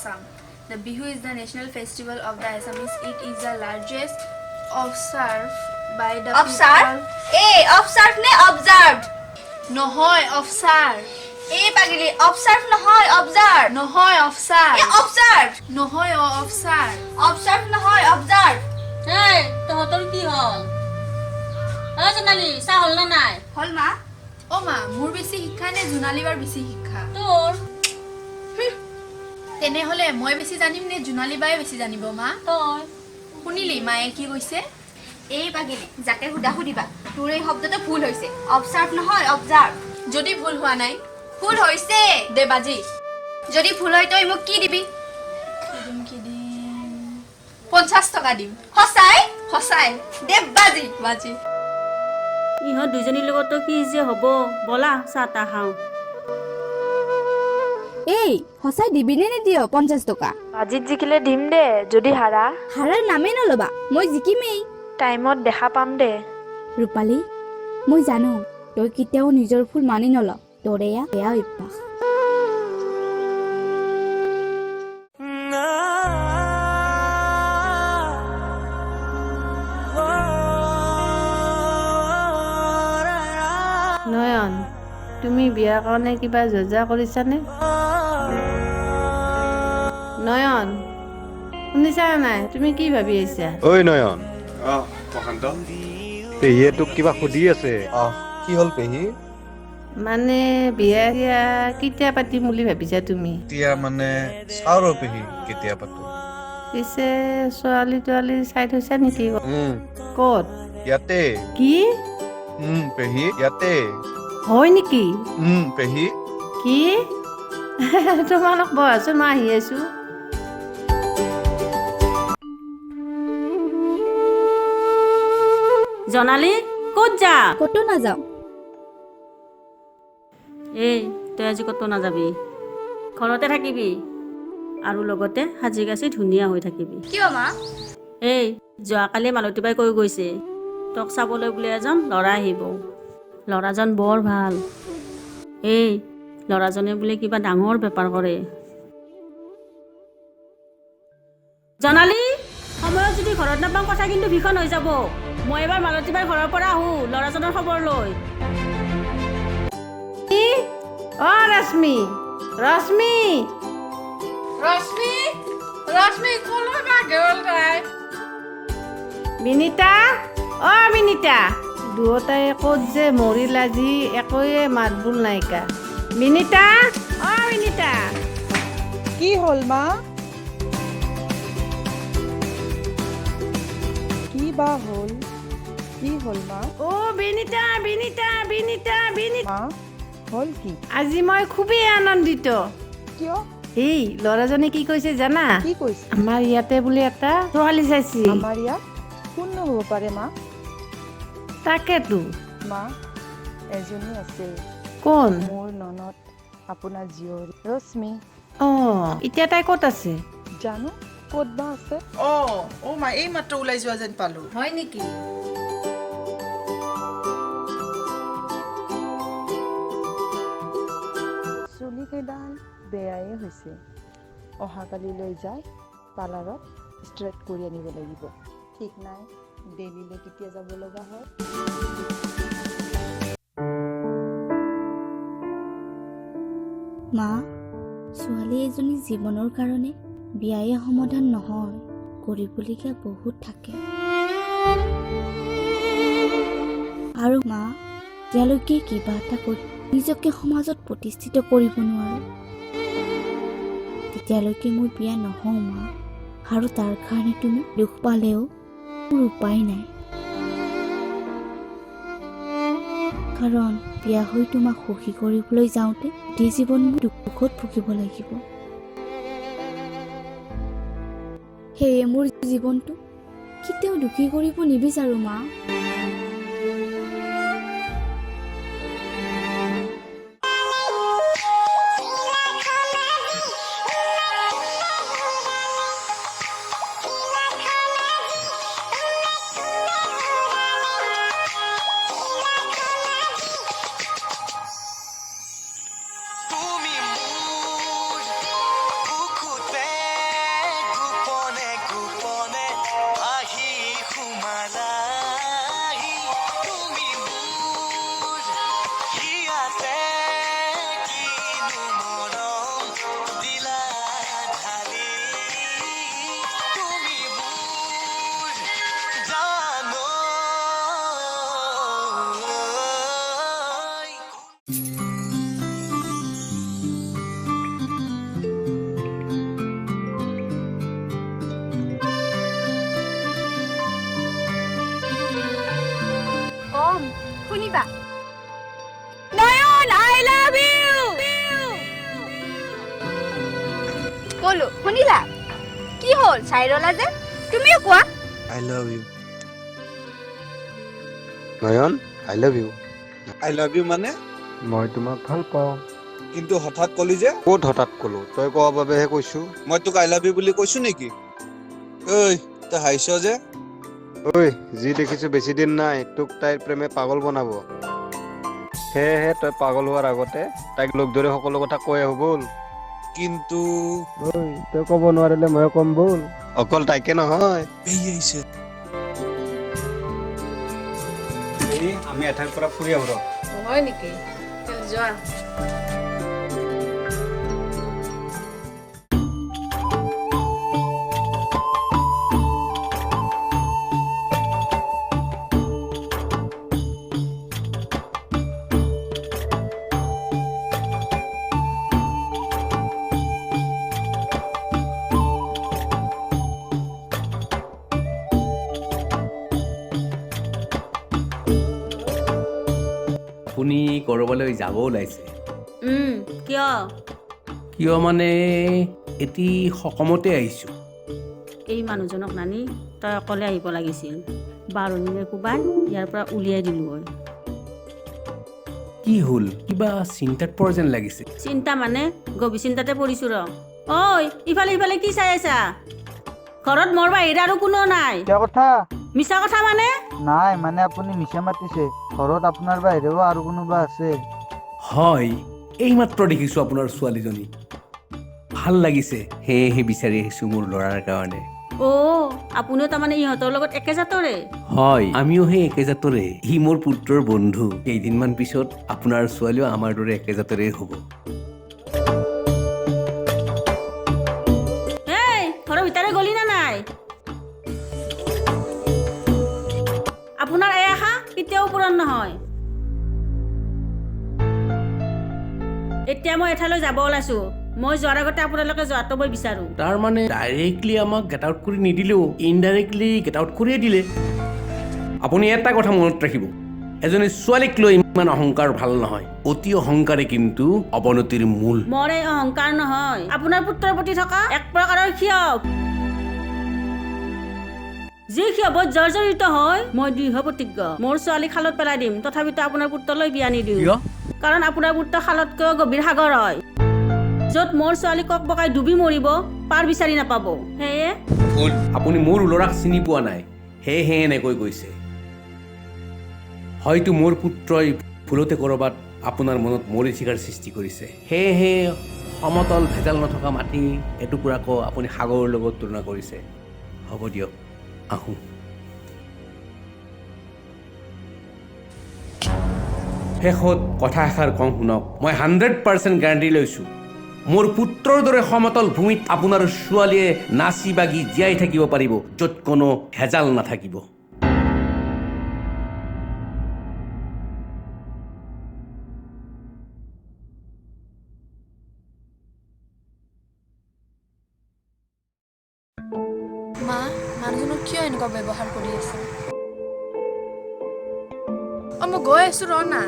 Assam. The Bihu is the national festival of the Assamese. It is the largest observed by the observe? people. এই, অবচাৰ্ভ নে observe? নহয়, অফচাৰ। এই পাগলি, অবচাৰ্ভ নহয়, observe. নহয়, অফচাৰ। এই, অবচাৰ্ভ। নহয় অ, অফচাৰ। অবচাৰ্ভ নহয়, অবজাৰ্ভ। হেই, তহঁতৰ কি হ'ল? অ জোনালী, চাহ হ'ল নে নাই? হ'ল মা। অ মা, মোৰ বেছি শিক্ষা নে জোনালী বাৰ বেছি শিক্ষা? তোৰ। তেনেহ'লে মই বেছি জানিম নে জোনালী বায়ে বেছি জানিব মা? তই। শুনিলি মায়ে কি কৈছে? এই পাগলি, যাকে সুধা সুধিবা। তোৰ এই শব্দটো ভুল হৈছে। অবচাৰ্ভ নহয়, অবজাৰ্ভ। যদি ভুল হোৱা নাই? ভুল হৈছে। দে বাজি। যদি ভুল হয়, তই মোক কি দিবি? কি দিম, কি দিম, 50 টকা দিম। সঁচাই? সঁচাই। দে বাজি। বাজি। ইহঁত দুজনীৰ লগতো কি যে হ'ব। ব'লা, চাহ তাহ খাওঁ। এই, সঁচাই দিবিনে নিদিয় 50 টকা? বাজিত জিকিলে দিম দে, যদি হাৰা? হাৰাৰ নামেই নল'বা, মই জিকিমেই। টাইমত দেখা পাম দে। ৰূপালী, মই জানো তই কেতিয়াও নিজৰ ভুল মানি নল। তোৰ এয়া বেয়া অভ্যাস। নয়ন, তুমি বিয়াৰ কাৰণে কিবা যো-জা কৰিছানে? নয়ন, শুনিছা নাই? তুমি কি ভাবি আছা? ঐ নয়ন। অ প্ৰশান্ত। পেহীয়ে তোক কিবা সুধি আছে। আহ, কি হ'ল পেহী? মানে বিয়া চিয়া কেতিয়া পাতিম বুলি ভাবিছা তুমি? এতিয়া মানে চাওঁ ৰ পেহী, কেতিয়া পাতো। পিছে ছোৱালী তোৱালী চাই থৈছা নেকি? উম। ক'ত? ইয়াতে। কি? পেহী, ইয়াতে। হয় নেকি? উম পেহী। কি? তোমালোক বহাচোন, মই আহি আছো। জোনালী, ক'ত যা? ক'তো নাযাওঁ। এই, তই আজি ক'তো নাযাবি, ঘৰতে থাকিবি আৰু লগতে সাজি কাচি ধুনীয়া হৈ থাকিবি। কিয় মা? এই, যোৱাকালি মালতীবাই কৈ গৈছে, তোক চাবলৈ বোলে এজন ল'ৰা আহিব। ল'ৰাজন বৰ ভাল। এই, ল'ৰাজনে বোলে কিবা ডাঙৰ বেপাৰ কৰে। জোনালী, সময়ত যদি ঘৰত নাপাওঁ, কথা কিন্তু ভীষণ হৈ যাব। মই এবাৰ মালতীবাইৰ ঘৰৰ পৰা আহোঁ ল'ৰাজনৰ খবৰ লৈ। কি? অ ৰশ্মি, ৰশ্মি! ৰশ্মি, ৰশ্মি, ক'লৈ বা গ'ল তাই? বিনীতা, অ বিনীতা, দুয়োটাই ক'ত যে মৰিল আজি, একোৱে মাত বোল নাইকা। বিনীতা, অ বিনীতা! কি হ'ল মা? কি বা হ'ল? কি হ'ল মা? অ বিনীতা, বিনীতা, বিনীতা, বিনীতা! মা, হ'ল কি? আজি মই খুবেই আনন্দিত। কিয়? এই, ল'ৰাজনে কি কৈছে জানা? কি কৈছে? আমাৰ ইয়াতে বোলে এটা ছোৱালী চাইছি। আমাৰ ইয়াত কোননো হ'ব পাৰে মা? তাকেতো। মা, এজনী আছে। কোন? মোৰ ননদ, আপোনাৰ জীয়ৰী ৰশ্মি। অ, এতিয়া তাই ক'ত আছে? জানো ক'ত বা আছে। অ অ মা, এই মাত্ৰ ওলাই যোৱা যেন পালো। হয় নেকি? চুলিকেইডাল বেয়াই হৈছে। অহাকালিলৈ যাই পাৰ্লাৰত ষ্ট্ৰেইট কৰি আনিব লাগিব। ঠিক নাই, দেল্লীলৈ কেতিয়া যাব লগা হয়। মা, ছোৱালী এজনী জীৱনৰ কাৰণে বিয়ায়ে সমাধান নহয়। কৰিবলগীয়া বহুত থাকে। আৰু মা, যেতিয়ালৈকে কিবা এটা কৰি নিজকে সমাজত প্ৰতিষ্ঠিত কৰিব নোৱাৰোঁ, তেতিয়ালৈকে মই বিয়া নহওঁ মা। আৰু তাৰ কাৰণে তুমি দুখ পালেও মোৰ উপায় নাই, কাৰণ বিয়া হৈ তোমাক সুখী কৰিবলৈ যাওঁতে গোটেই জীৱন মই দুখত ভুগিব লাগিব। সেয়ে মোৰ জীৱনটো কেতিয়াও দুখী কৰিব নিবিচাৰোঁ মা। তুমি মোৰ বুকুতে শুনিবা। নয়ন, I love you. ক'লো, শুনিলা? কি হ'ল, চাই ৰলা যে? তুমিও কোৱা। I love you. Nayan, I love you. I love you মানে? মই তোমাক ভাল পাওঁ। কিন্তু হঠাৎ কলি যে? ক'ত হঠাৎ ক'লো? তই কোৱা বাবেহে কৈছো। মই তোক I love you বুলি কৈছো নেকি? ঐ, তই হাঁহিছ যে? ঐ, যি দেখিছো বেছি দিন নাই, তোক তাইৰ প্ৰেমে পাগল বনাব। সেয়েহে তই পাগল হোৱাৰ আগতে তাইক লগ ধৰি সকলো কথা কৈ আহো ব'ল। কিন্তু ঐ, তই ক'ব নোৱাৰিলে ময়ো ক'ম ব'ল। অকল তাইকে নহয়। পেহী আহিছে। আমি এঠাইৰ পৰা ফুৰি আহো ৰ। হয় নেকি? যোৱা। আপুনি ক'ৰবালৈ যাব ওলাইছে? কিয়? কিয় মানে এটি সকামতে আহিছোঁ। এই মানুহজনক নানি তই অকলে আহিব লাগিছিল। বাৰনীৰে কোবাই ইয়াৰ পৰা উলিয়াই দিলোঁ হয়। কি হ'ল, কিবা চিন্তাত পৰা যেন লাগিছে? চিন্তা মানে গভীৰ চিন্তাতে পৰিছোঁ ৰ। ঐ, ইফালে ইফালে কি চাই আছা? ঘৰত মোৰ বাহিৰে আৰু কোনো নাই। কথা মিছা কথা মানে? নাই মানে আপুনি মিছা মাতিছে। ঘৰত আপোনাৰ বাহিৰেও আৰু কোনোবা আছে। হয়, এইমাত্ৰ দেখিছোঁ আপোনাৰ ছোৱালীজনী, ভাল লাগিছে, সেয়েহে বিচাৰি আহিছোঁ মোৰ ল'ৰাৰ কাৰণে। অ', আপুনিও তাৰমানে ইহঁতৰ লগত একে জাতৰে? হয়, আমিও সেই একে জাতৰে। সি মোৰ পুত্ৰৰ বন্ধু। কেইদিনমান পিছত আপোনাৰ ছোৱালীও আমাৰ দৰে একে জাতৰে হ'ব। এই, ঘৰৰ ভিতৰে গ'লি নে নাই? আপোনাৰ এই আশা কেতিয়াও পূৰণ নহয়। এতিয়া মই এঠাইলৈ যাব ওলাইছোঁ। মই যোৱাৰ আগতে আপোনালোকে যোৱাটো মই বিচাৰোঁ। তাৰমানে ডাইৰেক্টলি আমাক গেট আউট কৰি নিদিলেও ইনডাইৰেক্টলি গেট আউট কৰিয়ে দিলে। আপুনি এটা কথা মনত ৰাখিব, এজনী ছোৱালীক লৈ ইমান অহংকাৰ ভাল নহয়। অতি অহংকাৰে কিন্তু অৱনতিৰ মূল। মোৰ এই অহংকাৰ নহয়, আপোনাৰ পুত্ৰৰ প্ৰতি থকা এক প্ৰকাৰৰ ক্ষোভ, যি ক্ষোভত জৰ্জৰিত হৈ মই দৃঢ় প্ৰতিজ্ঞ, মোৰ ছোৱালী খালত পেলাই দিম, তথাপিতো আপোনাৰ পুত্ৰলৈ বিয়া নিদিওঁ। কাৰণ আপোনাৰ পুত্ৰ খালতকৈ গভীৰ সাগৰ হয়, য'ত মোৰ ছোৱালী ককবকাই ডুবি মৰিব, পাৰ বিচাৰি নাপাব। সেয়ে ভুল, আপুনি মোৰ ল'ৰাক চিনি পোৱা নাই, সেয়েহে এনেকৈ কৈছে। হয়তো মোৰ পুত্ৰই ভুলতে ক'ৰবাত আপোনাৰ মনত মৰীচিকাৰ সৃষ্টি কৰিছে, সেয়েহে সমতল ভেজাল নথকা মাটি এটুকুৰাকো আপুনি সাগৰৰ লগত তুলনা কৰিছে। হ'ব দিয়ক, আহোঁ। শেষত কথা এষাৰ কওঁ শুনক, মই 100% গেৰাণ্টি লৈছোঁ, মোৰ পুত্ৰৰ দৰে সমতল ভূমিত আপোনাৰ ছোৱালীয়ে নাচি বাগি জীয়াই থাকিব পাৰিব, য'ত কোনো ভেজাল নাথাকিব। মা, মানুহজনক কিয় এনেকুৱা ব্যৱহাৰ কৰি আছে? অ, মই গৈ আছো ৰ না।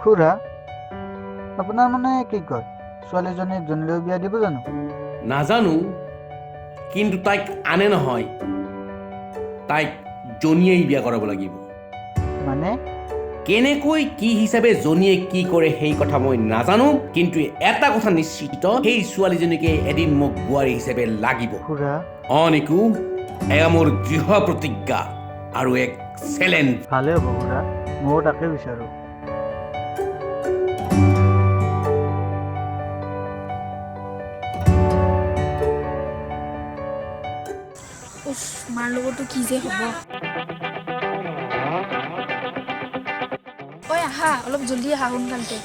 খুৰা, আপোনাৰ মানে কি কয়, ছোৱালীজনীক জনীলৈ বিয়া দিব জানো? নাজানো, কিন্তু তাইক আনে নহয়, তাইক জনীয়েই বিয়া কৰাব লাগিব। মানে কেনেকৈ কি হিচাপে জনীয়ে কি কৰে সেই কথা মই নাজানো, কিন্তু এটা কথা নিশ্চিত, সেই ছোৱালীজনীকে এদিন মোক বোৱাৰী হিচাপে লাগিব। অ নিকু, এয়া মোৰ দৃঢ় প্ৰতিজ্ঞা আৰু এক চেলেঞ্জ। ভালে হ'ব খুৰা, ময়ো তাকে বিচাৰোঁ। উফ, মাৰ লগতো কি যে হ'ব। ঐ আহা, অলপ জলদি আহা, সোনকালতে।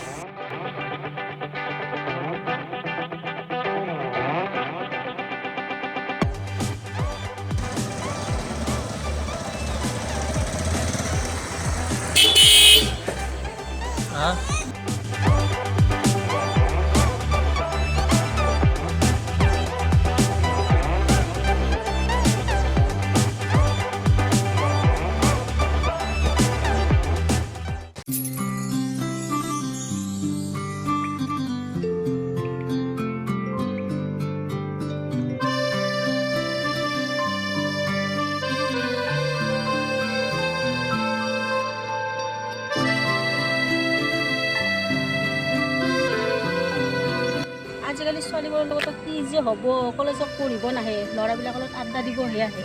ছোৱালীবোৰৰ লগত কি যে হ'ব, কলেজত পঢ়িব নাহে, ল'ৰাবিলাকৰ লগত আড্ডা দিবহে আহে।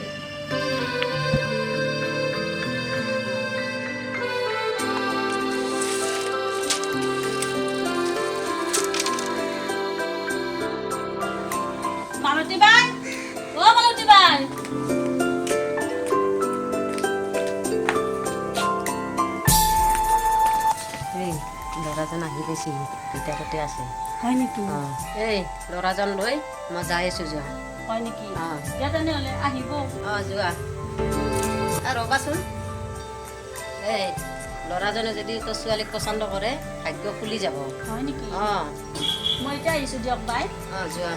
মালতী বাই, অ মালতী বাই, এই ল'ৰাজন আহি পাইছে, ভিতৰতে আছে। হয় নেকি? এই ল'ৰাজন লৈ মই যাই আছো, যোৱা। হয় নেকি? দিয়া তেনেহ'লে, আহিব। অঁ, যোৱা। ৰ'বাচোন, এই ল'ৰাজনে যদি তোৰ ছোৱালীক পচন্দ কৰে ভাগ্য খুলি যাব। হয় নেকি? অঁ। মই এতিয়া আহিছোঁ দিয়ক বাই। অঁ, যোৱা।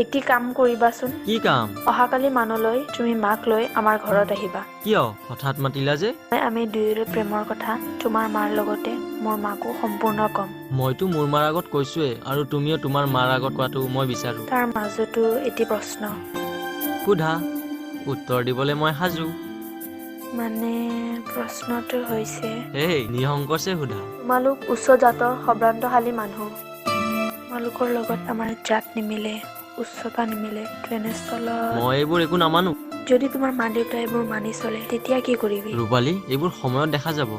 এটি কাম কৰিবাচোন। কি কাম? অহাকালি মানলৈ তুমি মাক লৈ আমাৰ ঘৰত আহিবা। কিয় হঠাৎ মাতিলা যে? আমি দুয়োৰে প্ৰেমৰ কথা তোমাৰ মাৰ লগতে মোৰ মাকো সম্পূৰ্ণ কম। মইতো মোৰ মাৰ আগত কৈছোৱে, আৰু তুমিও তোমাৰ মাৰ আগত কোৱাটো মই বিচাৰো। তাৰ মাজতো এটি প্ৰশ্ন। সোধা, উত্তৰ দিবলৈ মই সাজু। মানে প্ৰশ্নটো হৈছে, এই নিসংকোচে সোধা। তোমালোক উচ্চ জাতৰ সম্ভ্ৰান্তশালী মানুহ, তোমালোকৰ লগত আমাৰ জাত নিমিলে, উচ্চতা নিমিলে, তেনেস্থলত মই এইবোৰ একো নামানো। যদি তোমাৰ মা দেউতাই এইবোৰ মানি চলে তেতিয়া কি কৰিবি? ৰূপালী, এইবোৰ সময়ত দেখা যাব।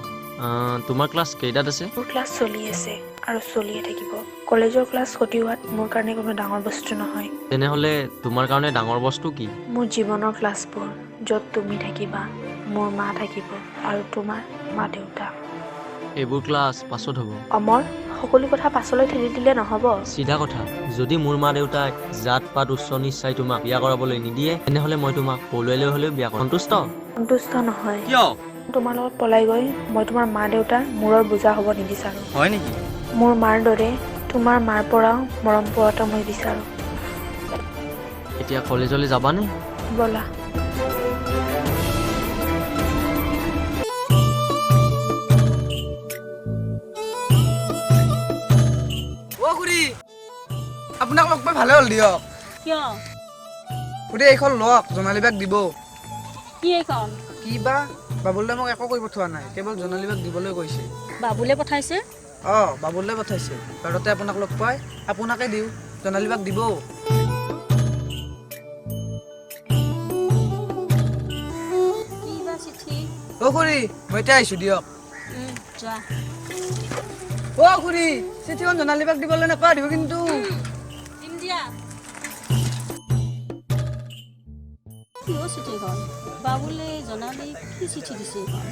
তোমাৰ ক্লাছ কেইটাত আছে? মোৰ ক্লাছ চলি আছে আৰু চলিয়ে থাকিব। কলেজৰ ক্লাছ ক্ষতি হোৱাত মোৰ কাৰণে কোনো ডাঙৰ বস্তু নহয়। তেনেহ'লে তোমাৰ কাৰণে ডাঙৰ বস্তু কি? মোৰ জীৱনৰ ক্লাছবোৰ, য'ত তুমি থাকিবা, মোৰ মা থাকিব আৰু তোমাৰ মা দেউতা। এইবোৰ ক্লাছ পাছত হ'ব। অমৰ, সকলো কথা পাছলৈ ঠেলি দিলে নহ'ব। চিধা কথা, যদি মোৰ মা দেউতাই জাত পাত উচ্চ নিচ চাই তোমাক বিয়া কৰাবলৈ নিদিয়ে, তেনেহ'লে মই তোমাক পলুৱাই লৈ হ'লেও বিয়া কৰাম। সন্তুষ্ট? সন্তুষ্ট নহয়। কিয়? তোমাৰ লগত পলাই গৈ মই তোমাৰ মা দেউতাৰ মূৰৰ বোজা হ'ব নিবিচাৰো। হয় নেকি? মোৰ মাৰ দৰে তোমাৰ মাৰ পৰাও মৰম পোৱাটো মই বিচাৰো। এতিয়া কলেজলৈ যাবানে? ব'লা। আপোনাক লগ পাই ভালে হ'ল দিয়ক। কিয়? খুৰী, এইখন লওক, জোনালী বাক দিব। কি এইখন? কি বা বাবুল দাই মোক একো কৰি পঠোৱা নাই, কেৱল জোনালী বাক দিবলৈ কৈছে। বাবুলে পঠাইছে? অঁ, বাবুলে পঠাইছে। ঘৰতে আপোনাক লগ পাই আপোনাকে দিওঁ, জোনালী বাক দিব। কি বা চিঠি? অ খুৰী, মই এতিয়া আহিছোঁ দিয়ক। যোৱা। অ খুৰী, চিঠিখন জোনালী বাক দিবলৈ নাপাহৰিব কিন্তু। দিম দিয়া। কি অ চিঠিখন? বাবুলে জোনালী কি চিঠি দিছে এইখন?